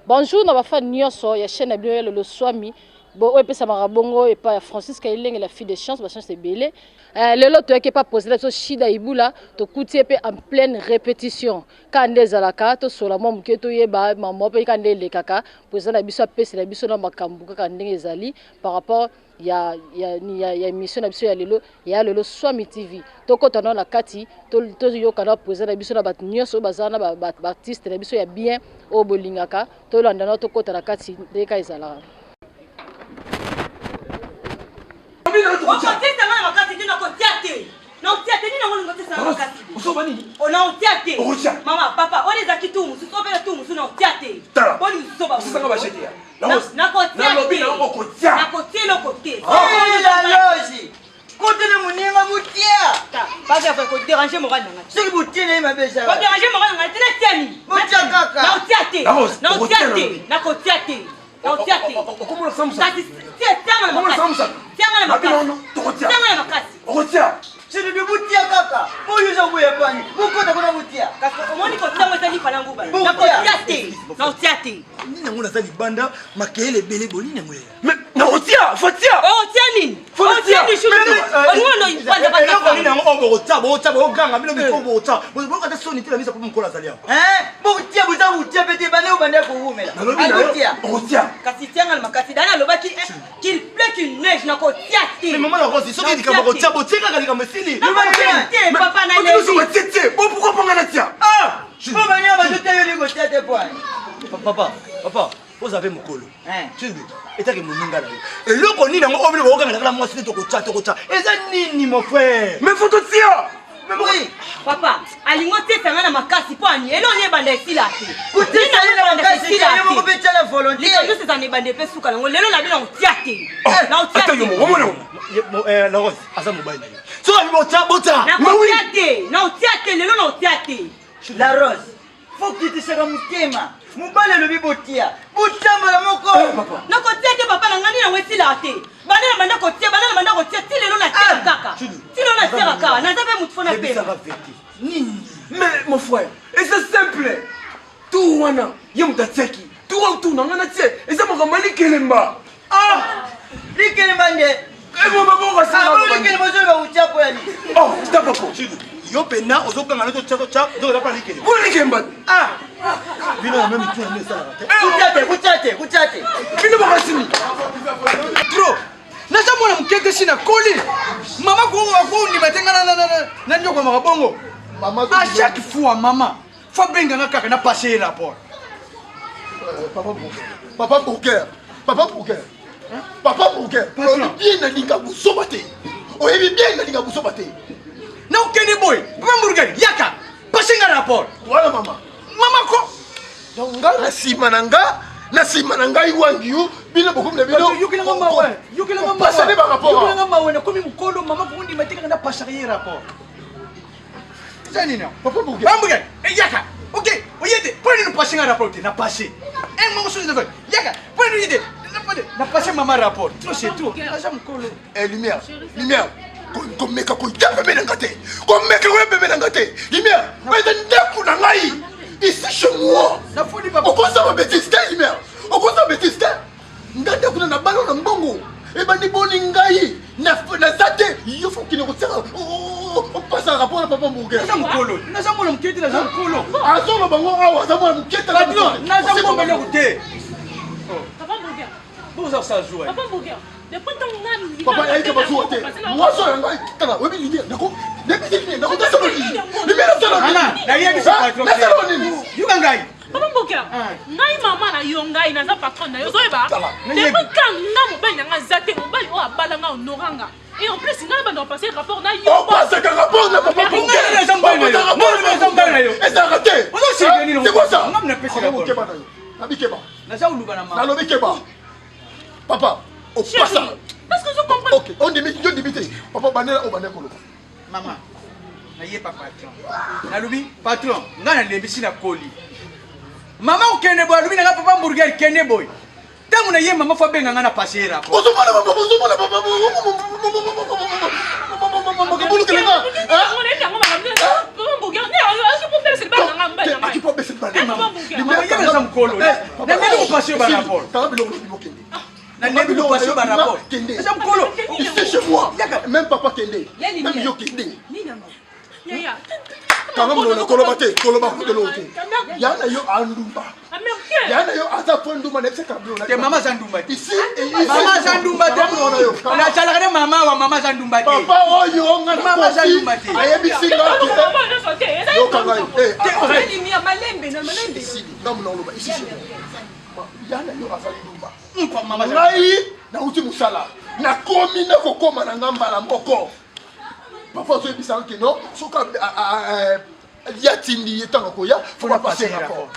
Bonjour na ba fan nyonso ya chaîne na bino ya Lolo Swami bo oyo epesamaka bongo epai ya Francis Kailenge la fille de chance ba chance ebele eh, lelo toyaki epa président biso Shida Ibula tokuti ye mpe en pleine répétition kaka nde ezalaka tosola mwa moke toyeba mama mpe kaka nde elekaka président na biso apesela biso na makambo kaka ndenge ezali par rapport ya, ya, ya, ya émission na biso ya lelo ya lelo Swami TV tokota nao na kati toyoka na président na biso na bato nyonso oyo baza na baartiste na biso ya bien oyo bolingaka tolanda nao tokota na kati ndenge kaka ezalaka okotisa nga na makasi te nakotia te nakotia te nini yango olingi otisa nga makasi nakotia te mama papa oyo ezalaki tour mosusu oyo mpe na tour mosusu nakotia te boni mosusu baokotia nakotia eloko te la loge kotele moninga motia papa koderange moral na ngai soki botie na ye mabe ezala koderange moral na ngai te natia nini Botia kaka. nakotia te nakotia te nakotia te nakotia te kasi tianga na makasi tianga na makasi tianga na makasi okotia silibi botia kaka oyo eza boya pani bokota kuna botia kasi omoni kotiango eza lipa na nguba Botia. nakotia te nakotia te nini yango naza libanda makelele ebele bo nini yango yaya mais nakotia fotia otia nini Faut otia tia. nini shudu eloko nini yango oyo bokotya bokotya bokoganga bino bifo bokotya bokata soni te na miso mpo mokolo azali awa botia boza botia pe te bande oyo bande kowumela nalobi na yo akotia okotia kasi tianga na makasi dani alobaki eh, qu'il pleut qu'il neige nakotia te mais mama na rosi soki likambo kotia botie kaka likambo esili Nakotia te papa na otibiso lebi batie te bo pourquoi mponga natia po baninga bazotia yo likotia te poani papa papa oza mpe mokolo tubi etake moninga na yo eloko nini yango oyo bino bokoganga kaka mwasi nde tokotya tokotya eza nini mon frère mais fo totia oui papa alingi otiesa nga na makasi mpo ani eloko nini ebanda esila te kotisa ye na makasi te yo moko mpe tia na volonté likambo nyonso eza na ebanda epe suka nango lelo na bino nakotia te nakotia ata yo te moko omona ngo la rose aza mobali na yo soki abi botya botya nakotia te nakotia te lelo nakotia te la rose fo kitisaka motema mobali alobi botia botambola moko nakotia te papa na ngai nini yango esilaka te banda na banda kotia banda na banda kotia ti lelo natiaka kaka ti lelo natiaka kaka naza mpe motu fo napema yebisaka vérité nini mais mon frère eza simple tour wana ye moto atiaki tour oyo tour na ngai natie eza makambo ya likelemba ah likelemba nde ebobabokasala likelemba ozoloba kotia po ya nini oh tapako yo mpena ozokanga no totya oza pa likele po likelemba ah bino na meme tuna nde esalaka te kotia te kotia te kotia te bino bakasini trop naza mwana moke te si nakoli mama akondima te nga nanyokwamaka bongo à chaque fois mama fo abenganga kaka na passe ye rapport Papa Bouquet. Papa Bouquet. Papa Bouquet. Papa Bouquet. Patron. Oyebi bien nalinga buzoba te. Oyebi bien nalinga buzoba te. nakokende boye papa mburgeri yaka passe nga rapport Wana mama. mama ko Donc nga na nsima na nga na nsima na ngai wangi yo bino bokomi na bino. yokelanga mawa yokelanga Pasane ba rapport. yokelanga mawa nakomi mokolo mama kokondima te kaka napasaka ye rapport eza nini awa? Papa Bouquet. bambuka yaka ok oye te mpo nini opase nga rapport te na passe un moko soki naza yaka mpo nini oye te na passe mama rapport trop c'est trop aza mokolo Eh lumière, lumière. Komeka koya pembeni na nga te. Komeka koya pembeni na nga te. Lumière, eza ndako na ngai. Ici chez moi. nafuni papa okozala betise te lumière okozala betise te nga nde kuna na balo na mbongo ebandi boni ngai naza te yo fo okende kotiaka opasaka rapport na papa mboke naza mokolo naza mwana moke te naza mokolo azoloba ngo awa aza mwana moke te patron naza mbomba eloko te Papa Mboka, boza kosala zuwa Papa Mboka, depuis ntango nga papa yayika bazuwa te mwasi oyo ngai tala oyebi lumière nako nayebisi lumière nakotosala nini lumière nasala mama nayebisa patron nasala nini yoka ngai Papa Mboka, ngai mama na yo ngai naza patron na yo ozoyeba Tala. depuis quand nga mobali na nga aza te mobali oyo abala nga honora nga et en plus ngai banda kopase rapport na yo opasaka rapport na papa Ngai naza mobali na yo. Ngai naza mobali na yo. ezalaka te ozoseka nini c'est quoi ça Ngai na napesela Keba na yo. Nabi keba. Naza koluka na mama. Nalobi keba. Papa, opasa. Parce que je comprends. Ok, ondimi, yo ndimi te. Papa bandela oyo bandela koloba. Mama, naye pa patron. Nalobi patron, ngai nalembisi na koli. Mama okende boye, alobi na ngai papa hamburger kende boye. Ntango na ye mama fo abenga ngai na passe ye rapport. Ozomona papa, ozomona papa. Makabulu kelenga. Mama mokolo. Naleli kopase yo ba rapport. Tala biloko lobi bokende. Naleli kopase yo ba rapport. Kende. Eza mokolo. Ici chez moi. Même papa kende. Même yo kende. Kanga monoko koloba te, koloba kotelo te. Ya na yo andumba. Ya na yo aza fo ndumba na ebisaka bilo. Te mama aza ndumba te. Ici et ici. Mama aza ndumba te. Nazalaka ne mama wa mama aza ndumba te. Papa oyo nga na Mama aza ndumba te. Ayebisi nga ke. Yoka ngai. Eh, Malembe, malembe. Ici, nga mona oloba ici chez moi. Ya na yo aza ndumba. Mama aza Ngai nauti mosala. Nakomi na kokoma na nga mbala moko. Papa azoyebisa nga ke non, soki ya tindi ye ntango akoya, faut bapase rapport.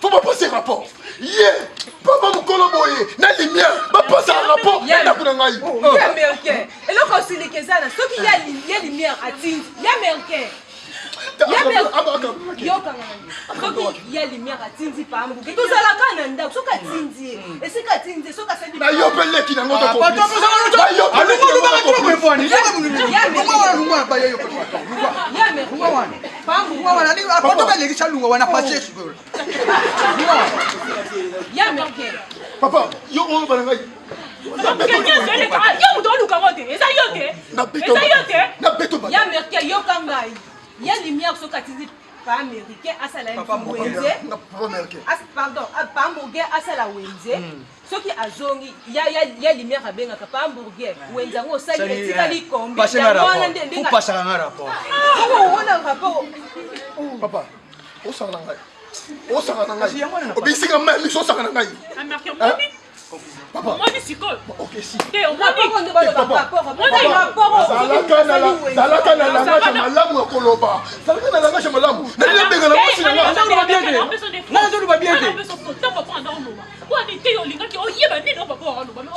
Faut bapase rapport. Ye papa mokolo boye na lumière bapasa rapport na ndako na ngai. Ye américain. Eloko osilika eza na soki ye lumière atindi. Ye américain. Yokanga na soki ye lumière atindi pambuke tozalaka na ndako soki atindi ye esika atindi ye soki asali Na yo mpe leki nango to ye américain. Papa, yo oyo bana ngai. Yo moto olukango te, eza yo te, eza yo te. Na beto Ye américain, yoka ngai. Ye lumière soki atindi pa américain asala ye wenze. Papa américain. Pardon, pa hamburger asala wenze. Soki azongi ya lumière abengaka pa hamburger wenze yango osali etikali kombi. Yango wana nde ndenge Pasaka nga rapport. wana rapport. Papa, osanga na ngai. Osanga na ngai. Obisika mai miso osanga na ngai. Papa. Omoni sikoyo. Ok, si. Te omoni. Rapport nde baloba rapport. Rapport Zalaka na zalaka na langage ya malamu ya koloba. Zalaka na langage ya malamu. Nani nabenga na mwasi na ngai. Nazoloba bien te. Nazoloba bien te.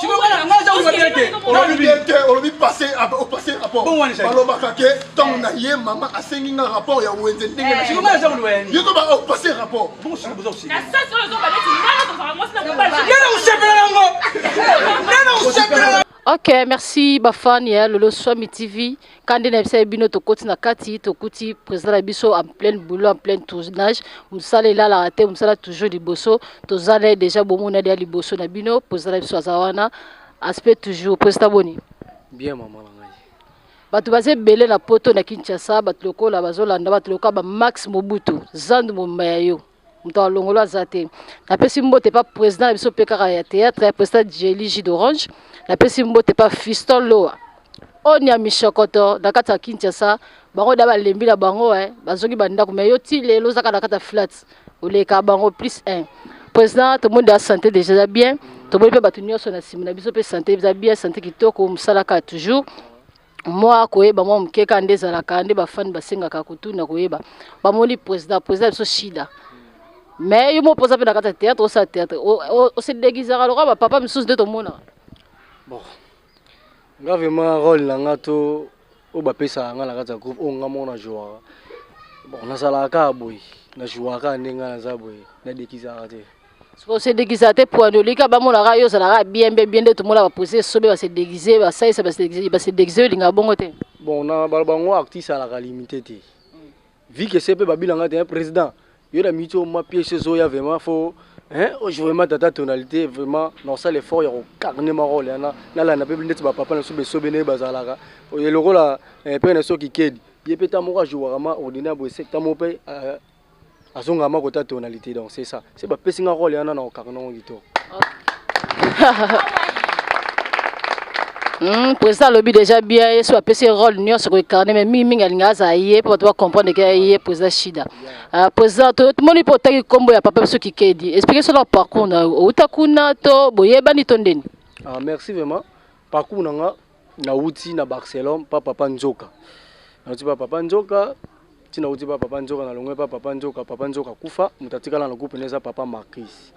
Sikoyo nga nazoloba bien te. Olobi bien te, olobi passé opasser rapport. Bon wana ezali. Balobaka ke ntango na ye mama asengi nga rapport ya wenze ndenge na Sikoyo nga nazoloba ya nini? Yo toba opasser rapport. Bongo sikoyo boza koseka. Na sasi oyo ozoba neti ngana tozala mwasi na mobali. Nana kosepela nango. Nana kosepela nango. Ok, merci bafani ya Lolo Swami TV. Kandi na biso bino tokoti na kati tokuti président na biso en pleine boulot, en plein tournage. Musala elalaka te, musala toujours liboso. Toza na ye déjà bomona ya liboso na bino, président na biso aza wana. Aspect toujours président boni. Bien mama na ngai. Bato baza ebele na poto na Kinshasa, bato lokola bazolanda, bato lokola ba Max Mobutu, Zandu Mombaya yo. Moto alongolo aza te. Napesi mbote pa président na biso mpe kaka ya théâtre, ya président Jelly J d'Orange. Napesi mbote pa Fiston Loa. Onya Mishokoto na kati ya Kinshasa, bango da balembi na bango eh, bazongi ba ndako mais yo ti lelo ozaka na kati ya flat. Oleka bango plus 1. Président, tout le monde a santé déjà bien. Tomoni mpe bato nyonso na nsima na biso mpe santé eza bien, santé kitoko, mosala kaka toujours. Mwa koyeba mwa moke kaka nde ezalaka nde bafani basengaka kotuna koyeba. Bamoni président, président biso shida. Mais yo moko mpoza mpe na kati ya théâtre, osala théâtre. Ose déguisaka lokola bapapa misusu nde tomonaka. Bon. Nga vraiment rôle na nga to oyo bapesaka nga na kati ya groupe oyo nga moko na jouaka. Bon, nazalaka kaka boye. Na jouaka kaka ndenge nga naza boye. Na déguisaka te. Soki ose déguisaka te poani olika bamonaka yo ozalaka bien bien bien nde tomona bapose esobe base déguise basalisa base déguise olingaka bongo te. Bon, na baloba yango artiste alaka limité te. Vu que c'est pe babilanga te président, yo na miti ma pièce ezoya vraiment faut hein vraiment tata tonalité vraiment na osala effort ya kocarne ma rôle yana nalanda mpe neti bapapa na biso besobe ndenge bazalaka oye lokola mpe na biso kikedi ye mpe ta moko ajouaka ma ordinaire boye se ta moko mpe azongaka ma kota tonalité. Donc c'est ça, c'est bapesi nga rôle yana na kocarne yango kitoko. Président alobi déjà bien, ye so apesi rôle nyonso koincarne mais mingimingi alingaka azala ye mpo bato bacomprendre ke ye président Shida. Président, tomoni mpo otaki nkombo ya papa biso Kikedi. Explique so na parcours na yo, outa kuna to boyebani to ndeni? Ah, merci vraiment. Parcours na nga nauti na Barcelone pa papa Nzoka. Nauti pa papa Nzoka. Ntina uti pa papa Nzoka, nalongwe pa papa Nzoka, papa Nzoka akufa, moto atikala na groupe eza papa Marquis.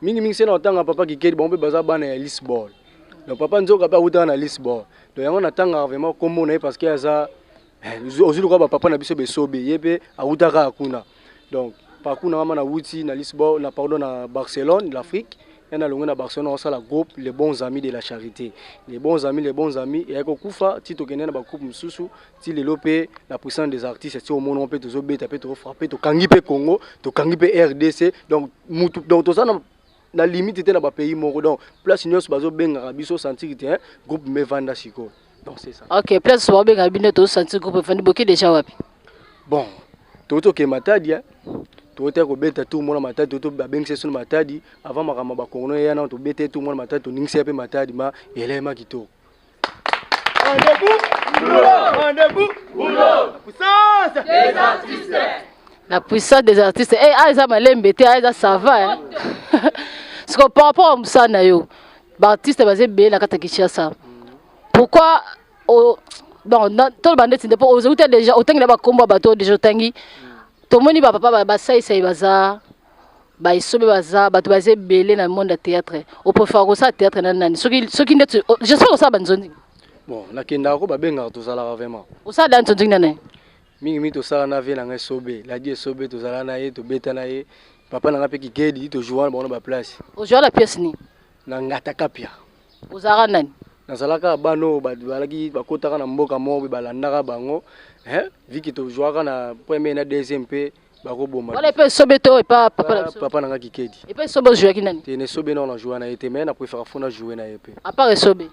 Mingi mingi se na otanga papa Kikedi, bango mpe baza bana ya Lisbol. Donc papa Nzoka mpe awutaka na Lisbol. Donc yango natangaka vraiment kombo na ye parce que aza ozwi lokola bapapa na biso besobe, ye mpe awutaka kuna. Donc parcours na mama nawuti na Lisbon, na pardon na Barcelone, l'Afrique. Ya nalongwe na Barcelone osala groupe les bons amis de la charité. Les bons amis, les bons amis eyaki kokufa ti tokende na ba groupe mosusu ti lelo mpe la puissance des artistes ti omona mpe tozobeta mpe tozofrappe, tokangi mpe Congo, tokangi mpe RDC. Donc mutu, donc toza na limite te na ba pays moko. Donc place nyonso bazobengaka biso sentir te, hein, groupe mevanda sikoyo. Donc c'est ça. Ok, place babengaka bino to sentir groupe evandi, boki déjà wapi? Bon, totoke Matadi, hein. Toyota kobeta tour mona Matadi, toto babengisa biso na Matadi avant makambo ya bakorona eya nano, tobeta tour mona Matadi, toningisa ye mpe Matadi ma elema kitoko. En debout, boulot. En debout, boulot. La puissance des artistes. La puissance des artistes. Eh, ah, eza malembe te, ah, eza ça va, hein. Parce que par rapport à mosala na yo, ba artiste baza ebele na kati ya Kinshasa. Pourquoi oh, bon, toloba ndeti nde po ozouta déjà otangi na bakombo ya bato déjà otangi, tomoni bapapa basaisai baza baesobe, baza bato baza ebele na monde ya théâtre. Opréfère kosala théâtre na nani? Soki ndeti j'espère kosala banzonzi. Bon, nakendaka ko babengaka, tozalaka vraiment. Osala da nzonzi na nani? Mingi mingi tosala na vie na ngai Sobe Ladi, Esobe, tozala na ye, tobeta na ye, papa na ngai mpe Kikedi, tojoua na bango na baplace. Ozwa la pièce nini? Na Ngata Kapia. Ozalaka nani? Nazalaka bana oyo bazalaki bakotaka na mboka moko boye, balandaka bango, hein, viki tozwaka na premier na deuxième mpe bakoboma. Wana epe Esobe to epa papa na biso? Papa na ngai Kikedi. Epe Esobe ozwaki nani? Te, na Esobe nao na joua na ye te, mais na préféra fo na joue na ye mpe. À part Esobe?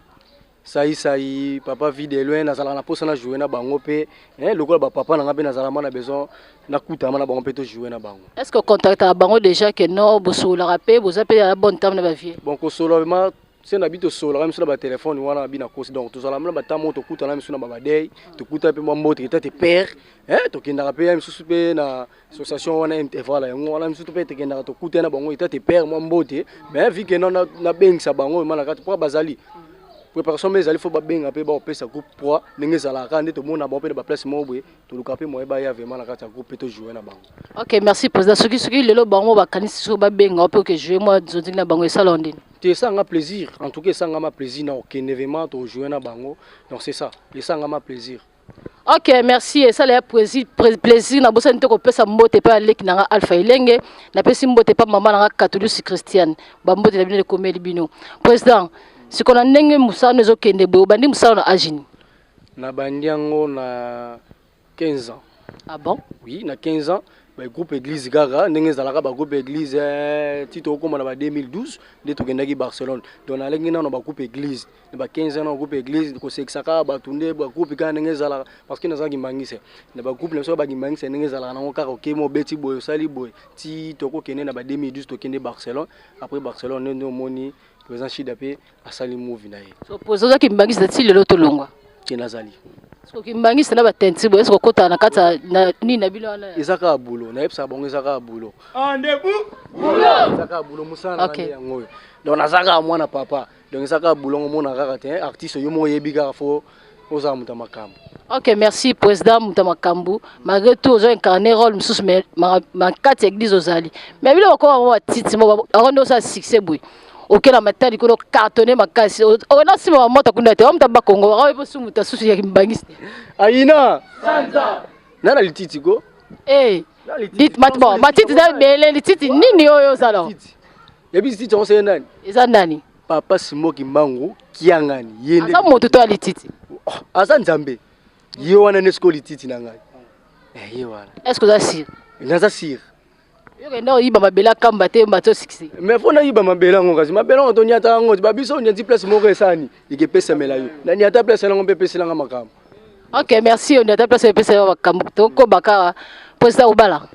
Saisai, papa vie de loin, nazalaka na mposa na joue na bango mpe, hein, lokola bapapa na ngai mpe nazala ma na besoin nakutama na bango mpe tojoue na bango. Est ce que contactaka bango déjà ke non, bosololaka mpe, boza mpe ya bonne temps na bavie? Bon, kosolola vraiment se na bi tosololaka miso na batelefone wana bi na kosi. Donc tozala na batamo oyo tokutana miso na babadei, tokuta mpe mwa mbote eta te père, hein, tokendaka mpe ya misusu mpe na association wana MT, voilà, yango wana misusu mpe tokendaka tokutana na bango eta te père mwa mbote. Mais vu que non, nabengisa bango ema na kati mpo bazali préparation mpe ezali, fo babenga mpe baopesa groupe poids ndenge ezalaka nde tomona bango mpe na baplace moko boye, toluka mpe moye baya vraiment na kati ya groupe mpe tojoue na bango. Ok, merci président. Soki lelo bango bakanisi soki babenga mpe oke joue mwa nzonzi na bango, esala ndeni? Te, esanga plaisir, en tout cas esanga ma plaisir na okende vraiment tojoue na bango. Donc c'est ça, esanga ma plaisir. Ok, merci. Esala ya plaisir. Nabosani te kopesa mbote mpe aleki na nga Alpha Elenge, napesi mbote mpe mama na nga Katolusi Christiane, bambote na bino ekomeli bino. Président, siko na ndenge mosala ezokende boye, obandi mosala na age nini? Nabandi yango na 15 ans. Ah bon? Oui, na 15 ans, bagroupe église kaka ndenge ezalaka, bagroupe église, ti tokokóma na ba 2012 nde tokendaki Barcelone. Donc nalengi nano bagroupe église na ba 15 ans, na groupe église kosekisa kaka bato nde bagroupe kaka ndenge ezalaka, parce que nazalaki mbangisa na bagroupe na biso bakimbangisa ndenge ezalaka nango kaka, okemi obeti boye, osali boye, ti tokokende na ba 2012, tokende Barcelone. Après Barcelone nde omoni président Shida mpe asali movie na ye. So président, ozalaki mbangisa ti lelo tolongwa? Te, nazali. Soki mbangisa na batenti boye, ese kokotaka na kati ya nini na bino wana? Eza kaka bulo, nayebisaka bango eza kaka bulo. En debout, boulot. Eza kaka bulo, mosala na ngai yango oyo. Donc naza kaka mwana papa, donc eza kaka bulongo omona kaka te artiste yo moko oyebi kaka fo ozala moto ya makambo. Ok, merci président. Moto ya makambo, malgré tout ozo incarner rôle mosusu, mais na kati ya église ozali. Mais biloko okoma mo batiti mo ako nde osala succès boye, okela matali kuna cartonne makasi, okenda nsima bamota kuna te, bamuta bakongo bakaoye mpo su moto asusu ya kimbangisi. Ayina na na lititi ko. Eh, bon, matiti eza ebele, lititi nini oyo ozala? Yebi lititi yango seye nani? Eza nani? Papa Simo Kimbangu Kiangani, ye nde. Aza moto to ya lititi? Oh, aza Nzambe ye wana nde sikoyo lititi na ngai. Eh, ye wana. Est ce que oza sûr? Naza sûr. Yokenda oyiba mabele akamba te, bato succès. Mais fo nayiba mabele yango, kasi mabele yango toniata yango babiso oniati place moko esani ekepesamela yo, naniata place yango mpe epeselanga makambo. Ok, merci. Oniata place epesela makambo. Tokoba kaka, président, obala?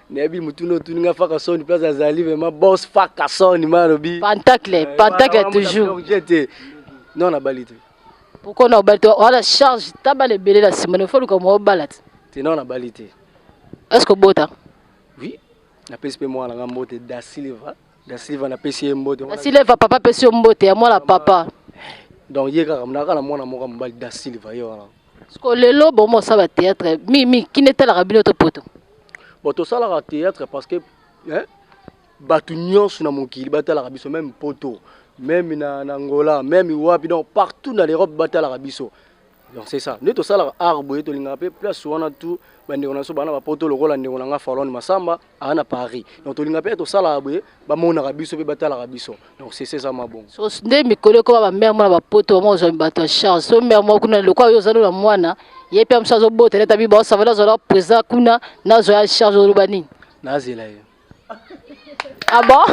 Nayebi mutuna otuninga faka soni, place azali vraiment boss faka soni ma alobi. Pentacle, pentacle toujours. Te, non, nabali te. Pourquoi na obali te? Wana charge tabala ebele na nsima, nofo luka mwa obala te. Te, non, nabali te. Est ce que obota? Oui, napesi mpe mwana nanga mbote, Da Silva, Da Silva, napesi ye mbote. Da Silva, papa apesi yo mbote ya mwana papa. Donc ye kaka naka na mwana moko ya mobali, Da Silva, ye wana. Siko lelo bomo osala théâtre mi mi kini etalaka bino to poto? Bon, tosalaka théâtre parce que hein, bato nyonso na mokili batalaka biso, même poto, même na Angola, même wapi, donc partout na l'Europe batalaka biso. Donc c'est ça, nde tosalaka art boye, tolingaka mpe place wana tout bandeko na biso bana bapoto, lokola ndeko na nga Falon Masamba aa na Paris. Donc tolingaka mpe tosalaka boye, bamonaka biso mpe batalaka biso. Donc c'est ça mabongo. So nde mikolo ekoma bamare mwana bapoto bama ozwa bato ya charge, so mare moko kuna lokola yo ozali na mwana ye mpe mosu azobota neti abi baosava nazwala président kuna nazwa ya charge, oloba nini? Nazela ye. Ah bon?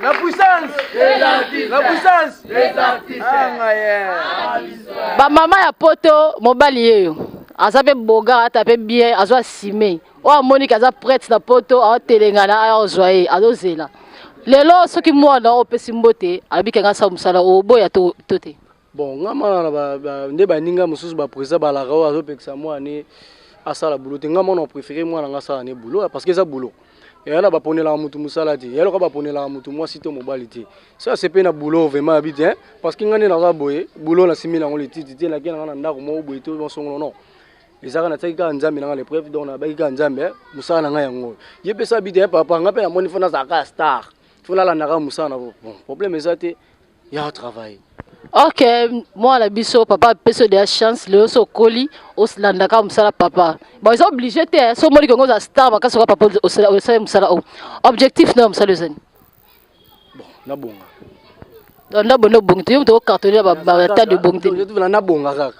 La puissance des artistes. La puissance des artistes. Ah, yeah. Ba mama ya poto mobali yeyo aza mpe boga ata mpe bien azwa sime oyo amoniki aza prête na poto aotelengana aya ozwa ye azozela lelo soki mwana oyo opesi mbote alobi kenga asala mosala oboya to te? Bon, nga mwana na nde baninga mosusu baprésident balaka oyo azopekisa mwana asala boulot te. Nga mwana préféré mwana nga asala ne boulot parce que eza boulot. Eya na baponelaka mutu mosala te, ya loka baponelaka mutu mwasi to mobali te. So asepe na boulot vraiment abi te, parce que nga nde naza boye, boulot nasimi nango lititi te, nakei nanga na ndako moko boye to bonsongolo non. Ezaka natiaki kaka Nzambe nanga l'épreuve, donc nabaki kaka Nzambe mosala na ngai yango. Ye mpe sa bi te, papa nga mpe namoni fo nazalaka star, fo nalandaka mosala na bon problème eza te ya travail. Ok, mwana biso papa apesi yo deya chance lelo, so okoli olandaka mosala papa. Bon, eza obligé te, so omoni kongo oza star makasi oka papa osali mosala oyo. Objectif na yo mosala ezali? Bon, nabonga. Donc nabonga obongi te, yo moto ocartonne batade obongi te. Nabonga kaka.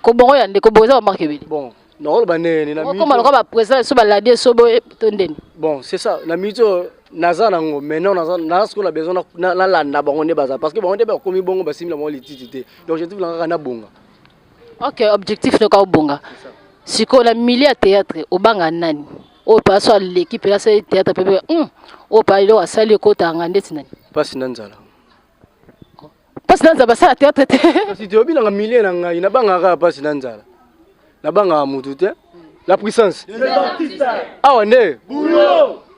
Kobongo ya nde kobongo eza bamarke ebele. Bon, nakoloba ndeni na okoma lokola baprésident so baladi eso boye to ndeni? Bon, c'est ça, na minute oyo naza nango maintenant, naza sikoyo na besoin nalanda bango nde baza, parce que bango nde bakomi bongo, basimbi na bango lititi te. Donc je trouve kaka nabonga. Ok, objectif noka obonga. Sikoyo na milieu ya théâtre obanga nani oyo mpe aso aleki mpe asali théâtre mpe oyo mpe eloko asali ekotanga ndeti nani? Mpasi na nzala. Mpasi na nzala basala théâtre te. Kasi te obinanga milieu na ngai, nabangaka kaka mpasi na nzala, nabangaka mutu te. La puissance awa nde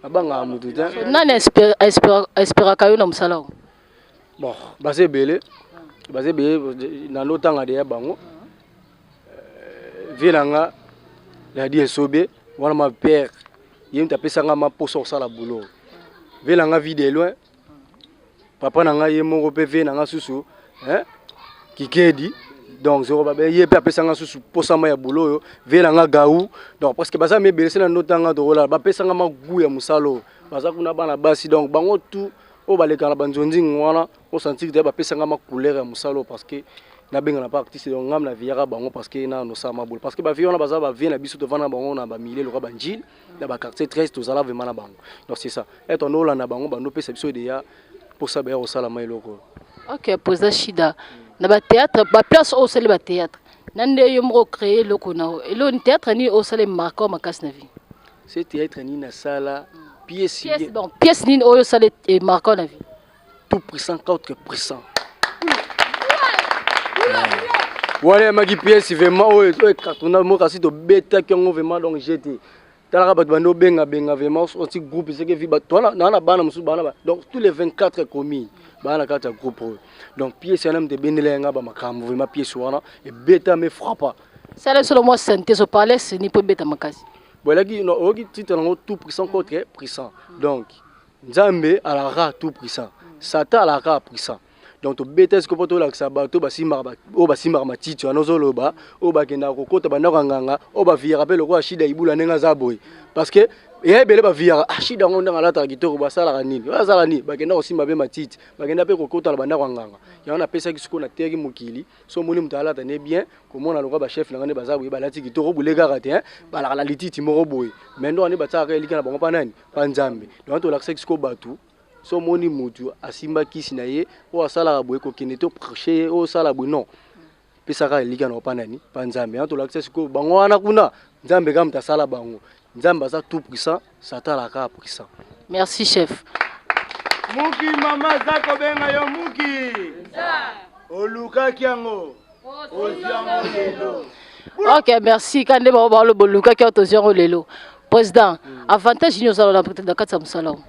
nabangaka mutu te. Nani inspiraka yo na mosala oyo? Bon, baza ebele, baza ebele, nalotanga deya bango. Vie na nga Ladi Esobe wana, ma père, ye moto apesanga ma mposa kosala boulot. Vie na nga vie de loin, papa na ngai ye moko mpe vie na nga susu Kikedi, donc zorobabe ye mpe apesanga susu posama ya boulot oyo. Vie na nga Gaou, donc parce que baza mebele se na ndotanga tokolala, bapesanga magu ya mosala oyo. Baza kuna bana basi, donc bango tout oyo balekaka na banzonzingi wana, osentir te bapesanga ma couleur ya mosala oyo, parce que nabengana pa artiste. Donc ngam na viyaka bango parce que na nosala mabolo, parce que bavie wana baza bavie na biso, tovanda na bango na bamilie lokola banjile na baquartier 13, tozala vraiment na bango. Donc c'est ça, eto andolanda bango, bandopesa biso deya mposa baya kosalama eloko. Ok, président Shida, na bathéâtre, baplace oyo osali bathéâtre na nde yo moko créé eloko na yo, eloko théâtre nini osali marquant makasi na vie? Se théâtre nini nasala? Pièce? Pièce, bon, pièce nini oyo osali marquant na vie? Tout puissant contre puissant wana yamaki pièce vraiment oyo ecartonna mo, kasi tobetaki yango vraiment. Donc jete talaka bato bandi obengabenga vraiment oti groupe seke vi naa na bana mosusu bana, donc tous les 24 communes baa na kati ya groupe oyo. Donc pièce wana moto ebendela yanga bamakambo vraiment, pièce wana ebeta me frappa. Sala solo mwa synthèse, oparle seni mpo ebeta makasi. Bon, elaki oyoki titre nango tout puissant contre puissant. Donc Nzambe alaka tout puissant, Satan alaka puissant. Donc tobeta sikoyo mpo tolakisa bato basimbaka, oyo basimbaka matiti wana ozoloba, oyo bakendaka kokota bandako ya nganga, oyo baviyaka mpe lokola Shida Ibula ndenge aza boye, parce que eya ebele baviyaka. Ah, Shida yango ndenge alataka kitoko, basalaka nini? Oyo azala nini? Bakenda kosimba mpe matiti, bakenda mpe kokota na bandako ya nganga. Yango napesaki sikoyo, nateyaki mokili. So omoni moto alata ne bien, komona lokola bachef na ngai nde baza boye, balati kitoko bule kaka te, balaka na lititi moko boye, mais ndo wana batiaka elika na bango mpa nani? Mpa Nzambe. Donc tolakisaki sikoyo bato, so omoni mutu asimba kisi na ye oyo asalaka boye, kokende to prêche ye oyo osala boye, non, pesaka elika na mpa nani? Mpa Nzambe. Yango tolakisa sikoyo bango wana kuna, Nzambe kaka moto asala bango. Nzambe aza tout puissant, Satan alaka puissant. Merci chef. Muki mama aza kobenga yo muki, olukaki yango, ozwi yango lelo. Ok, merci. Ka nde bango baloba olukaki yango, tozwi yango lelo. Président, avantage nini ozala na kati ya mosala oyo?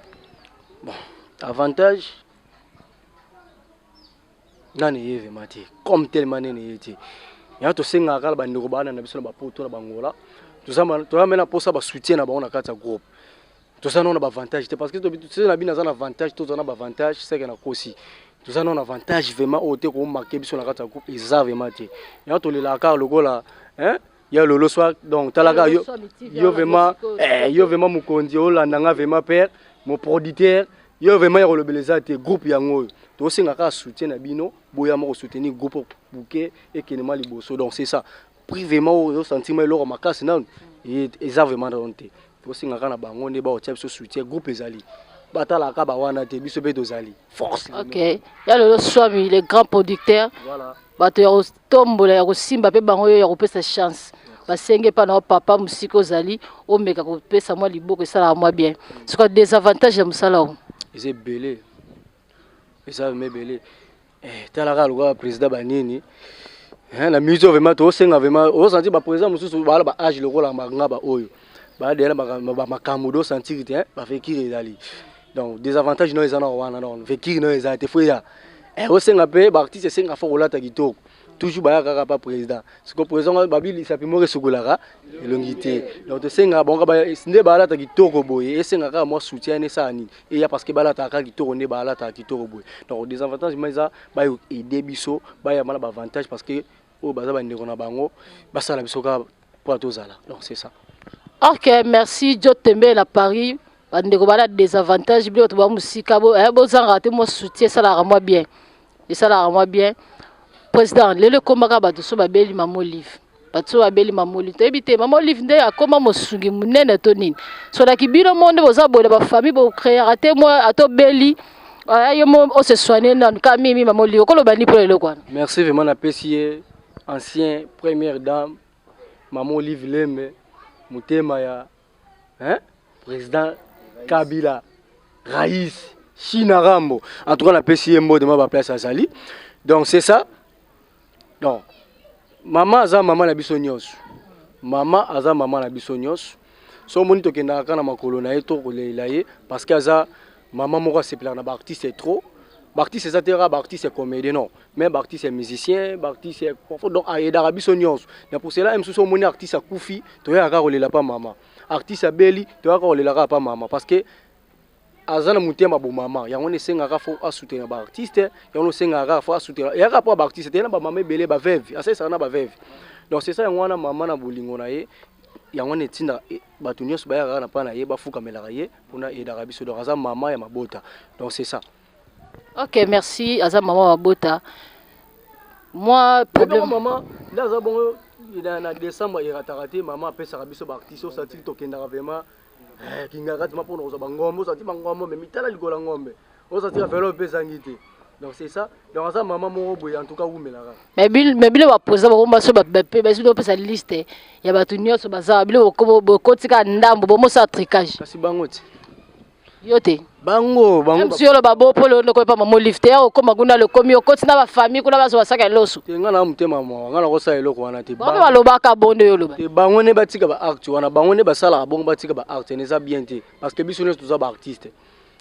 Bon, avantage. Nani eye vraiment te comme tellement nene ye te. Yango tosengaka kaka bandeko bana na biso na bapoto na bangola, toza mpe na mposa basoutien na bango na kati ya groupe. Toza nano na baavantage te, parce que toza na bino aza na avantage, toza na baavantage seke na kosi toza nano na avantage vraiment oyo te komarke biso na kati ya groupe eza vraiment te. Yango tolelaka kaka lokola ya lolo soit donc talaka yo, yo vraiment yo vraiment mokonzi olanda nga vraiment père mon producteur, yo vraiment ya kolobela eza te. Groupe yango oyo tosenga kaka soutien na bino, boya moko soutenir groupe buke ekende ma liboso. Donc c'est ça privement oyo sentiment eloko makasi nanu eza vraiment nano te. Tosenga kaka na bango nde baotia biso soutien, groupe ezali batalaka bawana te, biso mpe tozali force. Ok, ya lolo swami le grand producteur, voilà. Bato ya kotombola ya kosimba mpe bango oyo ya kopesa chance basenge epa na yo papa mosika ozali omeka kopesa mwa liboko esalaka mwa bien. Soka désavantage ya mosala oyo eza ebele, eza vraiment ebele. Talaka lokola président banini na minute oyo vraiment tosenga vraiment osanti baprésident mosusu bala ba age lokola nga baoyo badela bamakambo do sentir te bafekiri ezali. Donc désavantage no eza na wana, donc fekiri no eza te fo ya osenga mpe baartiste esenga fo kolata kitoko toujours baya kaka pa président. Siko président babilisa mpe moko esukolaka elongi te. Donc tosengaka bango nde balata kitoko boye, esengaka kaka mwa soutien esala nini eya, parce que balataka kaka kitoko nde balataka kitoko boye. Donc désavantage ma eza bayo aider biso bayamba na baavantage, parce que oyo baza bandeko na bango basala biso kaka mpo tozala. Donc c'est ça. Ok, merci Jo Tembe na Paris. Bandeko bala désavantage biloko to ba musika bo bozanga te mwa soutien esalaka mwa bien, esalaka mwa bien. Président, lelo ekomaka bato so babeli mama Olive, bato so babeli mama Olive, toyebi te mama Olive nde akoma mosungi monene to nini. Solaki bino mo nde boza boye na bafamille bocréaka te mwa atobeli yo mo ose soigne nanu ka mimi mama Olive okoloba nini mpona eloko wana? Merci vraiment, napesi ye ancien première dame mama Olive Lembe motema ya président Kabila Raïs China Rambo. En tout cas napesi ye mbote ma baplace azali. Donc c'est ça. Donc mama aza mama na biso nyonso, mama aza mama na biso nyonso. So omoni tokendaka kaka na makolo na ye to kolela ye, parce que aza mama moko asepelaka na baartiste trop. Baartiste eza te kaka baartiste comédien, non, mais baartiste musicien, baartiste, donc ayedaka biso nyonso. Na pour cela mosusu omoni artiste akufi toyaka kaka kolela pa mama, artiste abeli toyaka kolela kaka pa mama, parce que aza na motema bomama. Yango wana esengaka fo asoutenir baartiste, yango esengaka kaka fo asoutenir eyaka mpo baartiste te na bamama ebele baveve asalisaka na baveve. Donc c'est ça, yango wana mama na bolingo na ye, yango wana etinda bato nyonso bayaka kaka na mpa na ye, bafukamelaka ye mpona eyedaka biso. Donc aza mama ya mabota, donc c'est ça. Ok, merci. Aza mama mabota. Moi problème mama nde aza bongo na décembre erataka te. Mama apesaka biso baartiste osatili tokendaka vraiment kingaka tima mpona kozwa bangombe, ozati bangombe me mitala likolo ya ngombe ozati velo mpe ezangi te. Donc c'est ça, donc aza mama moko boye, en tout cas wumelaka. Mais bino baposa bakoma so bapesa liste ya bato nyonso baza bino bokotika ndambo bomosala tricage. Kasi bango ti yo te bango bango si oloba bo polo ndoko epa mama Olive te okoma kuna lokomi okoti na bafamille kuna bazwa basaka ya loso te. Nga na motema mawa, nga nakosala eloko wana te. Bango balobaka bondo yo oloba te. Bango nde batika baacte wana, bango nde basalaka bongo, batika baacte wana eza bien te, parce que biso nyonso toza baartiste.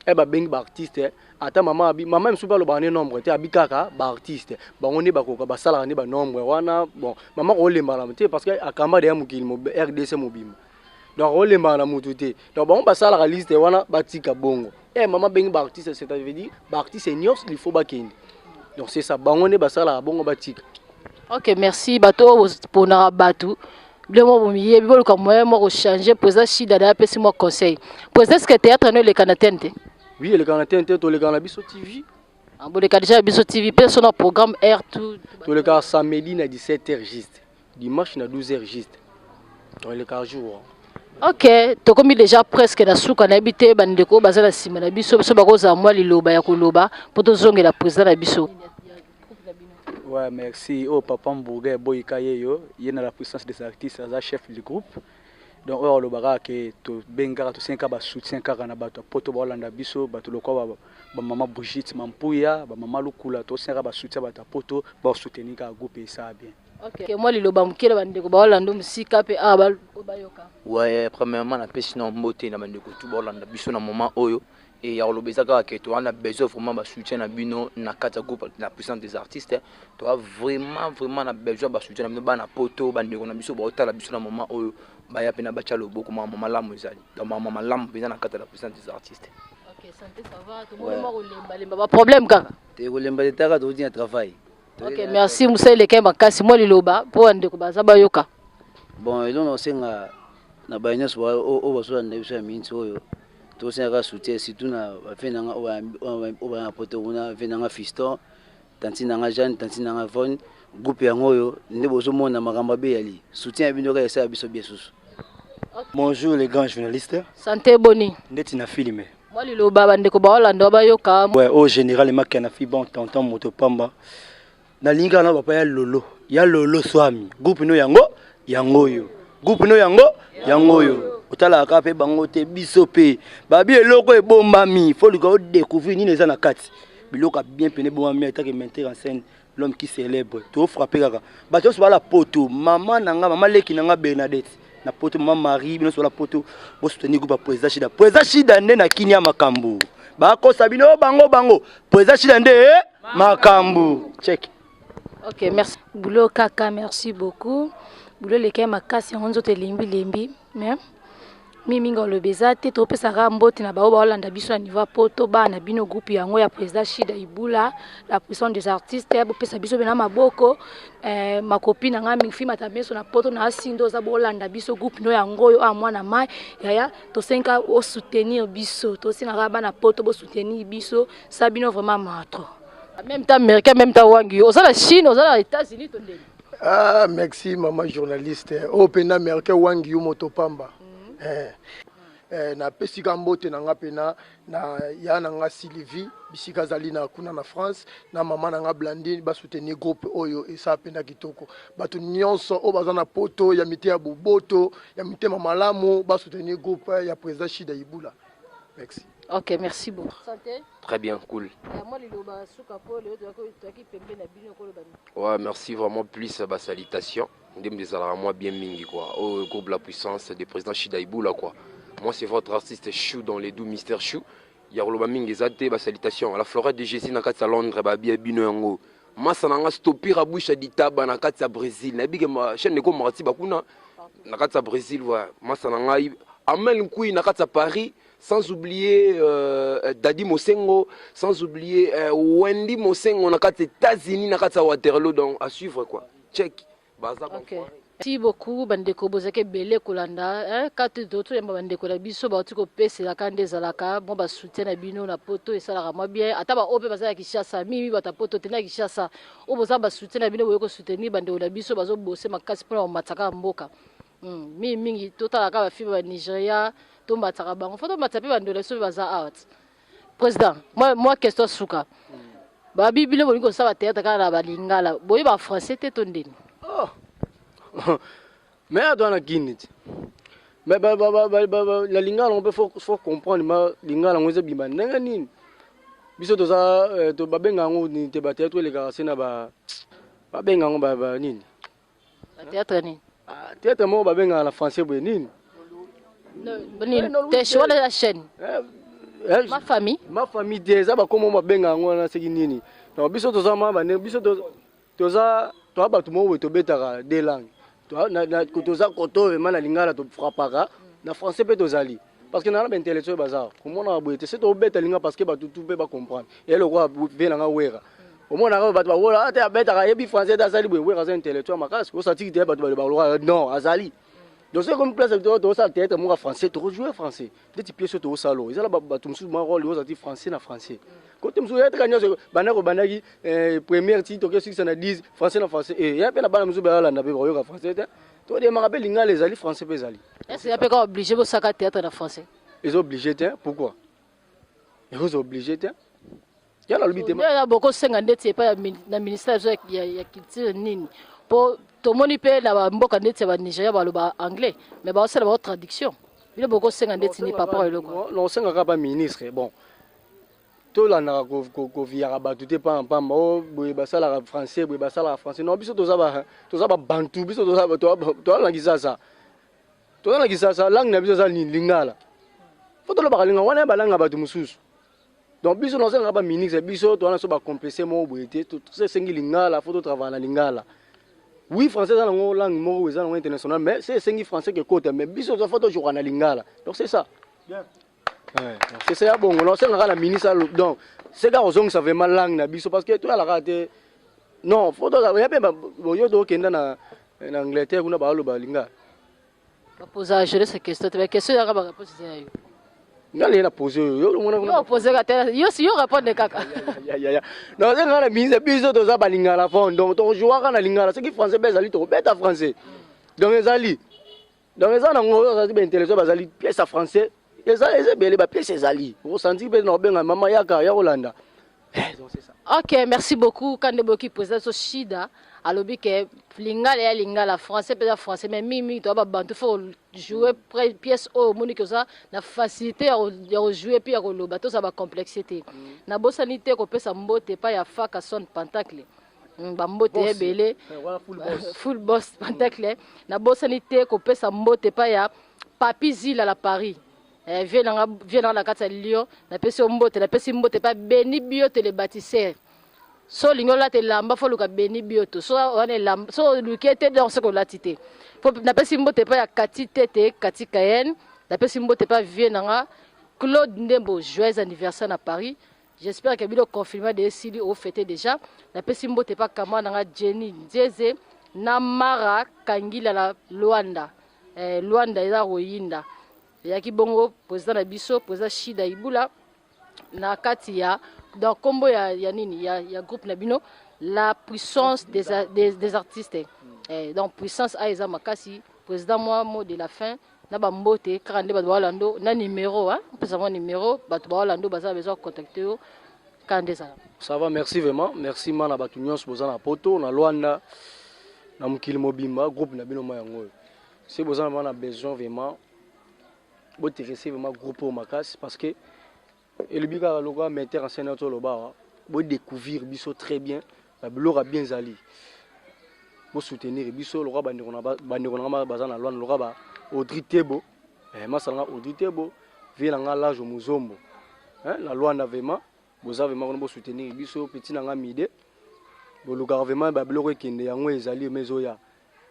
Babengi baartiste ata mama abi mama mosusu balobaka nde nombre te, abi kaka baartiste bango nde bakoka basalaka nde banombre wana. Bon, mama kolembana te, parce que akamba deya mokili RDC mobimba, donc olembaka na mutu te. Donc bango basalaka liste wana batika bongo. Mama bengi baartiste, c'est à dire baartiste nyonso il faut bakende. Donc c'est ça, bango nde basalaka bongo batika. Ok, merci. Bato oyo ponaka bato bino mo bomiyebi, boluka moyen moko changer. Président Shida da apesi mwa conseil. Président, est ce que théâtre no eleka na tene te? Oui, eleka na tene te, toleka na biso TV. Boleka déjà biso TV mpe so na programme r tout. Tolekaka samedi na 17h juste, dimanche na 12h juste, donc eleka jour. Ok, tokomi déjà presque na suka. Nayebi te bandeko baza na nsima na biso, biso bakozala mwa liloba ya koloba mpo tozongela président na biso. Ouais, merci. Oh, papa Mbourga Boyika Yeyo, il est dans la puissance des artistes, aza chef du groupe. Donc, oyo alobaka ke tobengaka tosengaka basoutien kaka na bato ya poto baolanda biso, bato lokwa bamama Brigitte Mampuya, bamama Lukula, tosengaka basoutien bato ya poto baosoutenir kaka groupe esala bien. Ok, mwa liloba moke na bandeko baolanda mosika mpe awa bayoka. Ouais, premièrement napesi na mbote na bandeko tu baolanda biso na moment oyo. Et ya koloba eza kaka ke toza na besoin vraiment ba soutien na bino na kati ya groupe la puissance des artistes. Toza vraiment vraiment na besoin ba soutien na bino bana poto, bandeko na biso baotala biso na moment oyo baya mpe na batya loboko makambo malamu ezali. Donc makambo malamu mpenza na kati ya la puissance des artistes. Ok, santé ça va, tomoni mwa kolembalemba ba problème kaka. Te kolemba te taka touti na travail. Ok, merci Moussa Eleka makasi mwa liloba mpo bandeko baza bayoka. Bon, eloko na kosenga na baye nyonso oyo bazolanda biso ya miniti oyo tosenga kaka soutien surtout na bave na nga oyo baya na poto kuna ve na nga fiston tantine na nga jeanne tantine na nga von groupe yango oyo nde bozomona makambo abe yali soutien ya bino kaka esala biso bien susu. Bonjour les grands journalistes. Santé boni. Ndeti na filme. Mwa liloba bandeko baolanda bayoka. Ouais, au général Makia na fi bon tonton moto pamba. Nalingi kaka na papa ya lolo. Ya lolo swami. Groupe no yango yango oyo. Groupe no yango yango oyo. Otalaka kaka pe bango te biso pe. Babi eloko ebombami, faut luka o découvrir nini eza na kati. Biloko ya bien pene ebombami atake metteur en scène l'homme qui célèbre to frapper kaka bato nyonso bala poto mama na nga mama leki na nga Bernadette na poto mama Marie bino nyonso bala poto bo soutenir groupe ya président Shida président Shida nde na kinia makambo bakosa bino bango bango président Shida nde eh, makambo check. Ok, merci. Boulot kaka, merci beaucoup. Boulot eleki ya makasi yango nzoto elembi lembi mais mingi mingi oloba eza te topesaka mbote na baoyo baolanda biso na niveau ya poto bana na bino groupe yango ya président Shida Ibula la puissance des artistes bopesa biso bena maboko eh, makopi na ngai mingi fimata meso na poto na asindo oza bolanda biso groupe no yango oyo a mwana mai yaya tosenga osoutenir biso tosengaka bana poto bosoutenir biso sa bino vraiment matro En même temps américain, même temps wangi. Oza na Chine, oza na États-Unis to ndenge. Ah, merci maman journaliste. Oyo pena américain wangi yo moto pamba. Mm -hmm. eh. Eh, napesi ka mbote na nga pena na ya na nga Sylvie bisika azali na kuna na France na mama na nga Blandine basoutenir groupe oyo esa pena kitoko. Bato nyonso oyo baza na poto ya mite ya boboto ya mitema malamu basoutenir groupe ya président Shida Ibula. Merci. Ok, merci beaucoup. Santé. Très bien, cool. Ouais, merci vraiment plus ba salutations. Ndem ezalaka moi bien mingi quoi. Au groupe La Puissance de président Shida Ibula quoi. Moi c'est votre artiste Chou dans les doux mystères Chou. Ya koloba mingi eza te ba salutations. La forêt de Jésus na kati ya Londres ba bien bino yango. Masa na nga stopira bouche ditaba na kati ya Brésil. Na bige ma chaîne ko marti bakuna na kati ya Brésil ouais. Masa na ngai Amel Nkui na kati ya Paris. Sans oublier euh, Daddy Mosengo, sans oublier euh, Wendy Mosengo na kati États-Unis na kati ya Waterloo donc à suivre quoi. Check. Baza okay. Merci beaucoup bandeko bozalaki ebele kolanda eh, kati toyamba bandeko na biso bauti kopeselaka nde ezalaka mwa basoutien na bino na poto esalaka mwa bien ata baoyo mpe baza ya Kinshasa mingi bato ya poto te na Kinshasa oyo boza basoutien na bino boye kosoutenir bandeko na biso bazobose makasi mpona komatisa kaka mboka mingi mingi totalaka bafilme ba Nigeria tomataka bango fo tomatisa mpe bandeko na biso mpe baza awa ti président mwa, mwa question suka babi bino bolingi kosala théâtre kaka na balingala boyeba français te to ndeni oh. mais ato na kini ti mais na lingala yango mpe faut comprendre ma lingala yango ezobima ndenge nini biso toza eh, babenga yango nini te batheatre elekaka se na babenga yango nini Théâtre nini? Ah, théâtre moko babengaka na français boye nini? Nini? Te wana la chaîne. Eh, eh, ma famille. Ma famille te eza bakombo babenga yango wana soki nini. Donc biso toza ma bande biso toza toza bato moko boye tobetaka deux langues. Toza koto vraiment na lingala tofrappaka na français mpe tozali. Parce que nana ba intellectuel baza komonaka boye te se tobeta linga parce que bato tu mpe bacomprendre ye lokola vie nanga wera omonaka bato bakola ate abetaka ayebi français te asali boye wera aza intellectuel makasi osatiki te bato baloka non azali donc soki ekomi place tokosala théâtre moko ya français tokojoue français ndeti pièce oyo tokosala oyo ezala bato mosusu mwa role ozati français na français kote mosusu yataka nyonso banda kobandaki première ti toke sukisa na 10 français na français ya mpe na bana mosusu bayalanda mpe bakoyoka français te todemaka mpe lingala ezali français mpe ezali. Est-ce que mpe kaka obligé bosaka théâtre na français? Eza obligé te, pourquoi? Eza obligé te. Ya nalobi te. Ya bokosenga ndeti epai na ministère ya, ya culture nini? Po tomoni mpe na bamboka ndeti ya ba Nigeria baloba anglais mais baosala bango traduction. Bino bokosenga ndeti ni papa eloko. Nakosenga kaka ba ministre bon tolandaka koviyaka bato te pamba pamba o boye basalaka français boye basalaka français non biso toza ba toza babantu biso toza na kisasa toza na kisasa langue na biso eza nini lingala fo tolobaka lingala wana ya balangue ya bato mosusu. Donc biso nazengaka baministre biso towana so bacomplexe moko boye te, esengi lingala, fo totravaille na lingala. Oui, français eza nango langue moko eza nango international, mais se esengi français ke kota, mais biso fo tojouka na lingala. Donc c'est ça. Bien. Ouais, donc c'est ça ya bongo. Nasengaka na ministre, donc c'est kaka kozongisa vraiment langue na biso, parce que toyalaka te. Non, fo ya mpe yo tokenda na Angleterre kuna, baaloba lingala. Bapoza jeunesse question te, baquestion yaka, baréponse eza ya yo. Nga naye na pose oyo, yo omona kuna. Yo opose ka te, yo si yo répondre kaka. Ya, non, nga na ministre, biso toza balingala fond, donc tokojouaka na lingala. Soki français mpe ezali, tokobeta français. Donc ezali, donc eza nango oyo azali baintellectuel, bazali pièce ya français eza ebele, bapièce ezali okosanti mpe na kobenga mama yaka ya kolanda. Donc c'est ça. Ok, merci beaucoup. Kande boki président so Shida alobi ke lingala ya lingala, français mpe eza français, mais mingimingi toya babantu, faut jouer pièce oyo omoni ke oza na facilité ya kojouer mpe ya koloba, tozala bacomplexe te. Nabosani te kopesa mbote epai ya Faka Son Pentacle. Bambote Boss. ebele. Eh, wana full boss. Full boss Pentacle. Nabosani te kopesa mbote epai ya Papi Zila la Paris. Eh, vie nanga, vie nanga na kati ya Lyon, napesi yo mbote. Napesi mbote epai Beni Biote le bâtisseur. So olingi olata elamba, fo oluka Beni Bioto. So wana elamba so oluki ye te, donc soki olati te. Fo napesi mbote epai ya Kati Tete Kati Cayenne. Napesi mbote epai vie nanga Claude Ndembo, joyeux anniversaire na Paris. J'espère que bino confinement de esili, ofete déjà. Napesi mbote epai kama nanga Jenny Nzeze na Mara Kangila na Luanda. Eh, Luanda eza koyinda. Eyaki bongo président na biso, président Shida Ibula, na kati ya donc kombo ya nini ya groupe na bino, la puissance des artistes. Eh, donc puissance a eza makasi. Président, moi mot de la fin na bambote kaka nde bato baolando na numéro, hein, mpesa mwa numéro, bato baolando baza besoin contacter yo, kaka nde ezala. Ça va, merci vraiment, merci ma na bato nyonso boza na poto, na Lwanda, na mokili mobimba. Groupe na bino ma yango oyo, soki boza na besoin vraiment, boterese vraiment groupe oyo makasi, parce que elobi kaka lokola metteur en scène toloba awa, bodécouvrir biso très bien, babiloko ya bien ezali, bosoutenir biso lokola bandeko na nga baza na Lwanda, lokola ba Audrey Tebo, eh, masala nga Audrey Tebo, vie na nga Large Muzombo, eh, na Lwanda vraiment boza vraiment kuna, bosoutenir biso. Petit na nga Mide, bolukaka vraiment babiloko ekende, yango ezali me ezoya.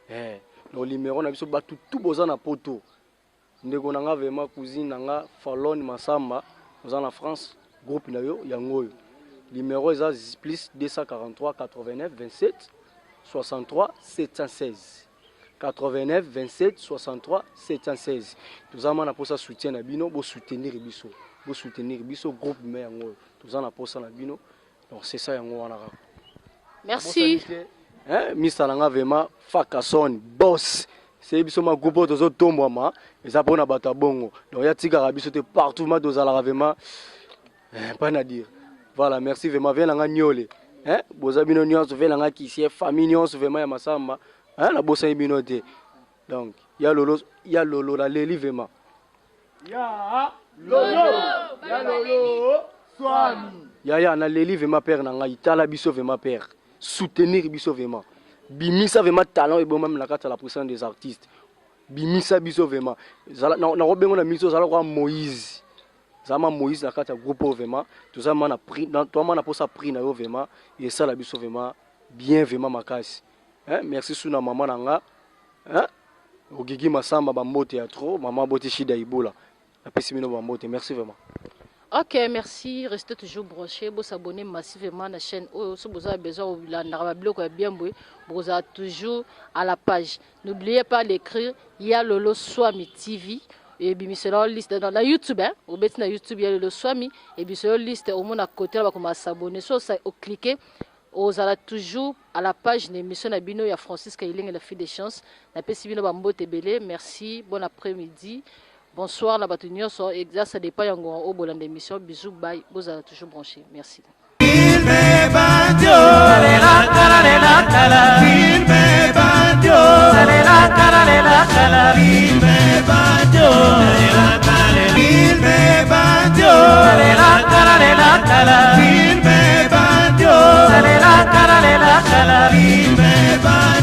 Eh, donc numéro na biso, bato tu boza na poto, ndeko na nga vraiment, cousine na nga Falon Masamba, oza na France, groupe na yo yango oyo, numéro eza plus 243 89 27 63 716, 89 27 63 716. Toza ma na mposa soutien na bino, bosoutenir biso, bosoutenir biso groupe me yango oyo, toza na mposa na bino. Donc c'est ça, yango wana kaka. Merci. Hein, misa na nga vraiment Fakason boss, c'est biso ma groupe oyo tozotombwama, eza mpona bato ya bongo. Donc ya tikaka biso te partout ma tozalaka vraiment, eh, pas na dire. Voilà, merci vraiment, vie na nga Nyole, hein, boza bino nyonso, vie na nga Kisie, famille nyonso vraiment ya Masamba, hein, nabosani bino te. Donc ya lolo, ya lolo, naleli vraiment. Ya lolo, ya lolo swami. Yaya, naleli vraiment. Père na ngai, tala biso vraiment, père, soutenir biso vraiment, bimisa vraiment talent ebomami na kati ya la puissance des artistes, bimisa biso vraiment. Nakobengo na miso, ozala kwa Moïse, zala ma Moïse na kati ya groupe oyo vraiment, toza ma na prix, toza ma na posa prix na yo vraiment, esala biso vraiment bien, vraiment makasi. Hein, merci su na mama na nga, hein, Ogigi Masamba, bambote ya trop, mama boti Shida Ibula, napesi bino bambote, merci vraiment. Ok, merci. Restez toujours branchés. Vous s'abonner massivement à la chaîne. Oh, si vous avez besoin de biloko ya bien, vous êtes toujours à la page. N'oubliez pas d'écrire Ya Lolo Swami TV. Et puis, c'est la liste dans la YouTube. Hein. Vous mettez na YouTube Ya Lolo Swami. Et puis, c'est la liste au moins à côté, là, comment s'abonner. So, ça, au cliquer. Ozala toujours à la page de l'émission na bino ya Francisca Ilenge, la fille des chances. Napesi bino bambote ebele. Merci. Bon après-midi. Bonsoir na bato nyonso. Exact, ça dépend yango oyo bolanda émission. Bisous, bye. Bozala toujours branché. Merci. Filme bandio, filme bandio, filme bandio, filme bandio, filme bandio, filme bandio, filme bandio, filme bandio.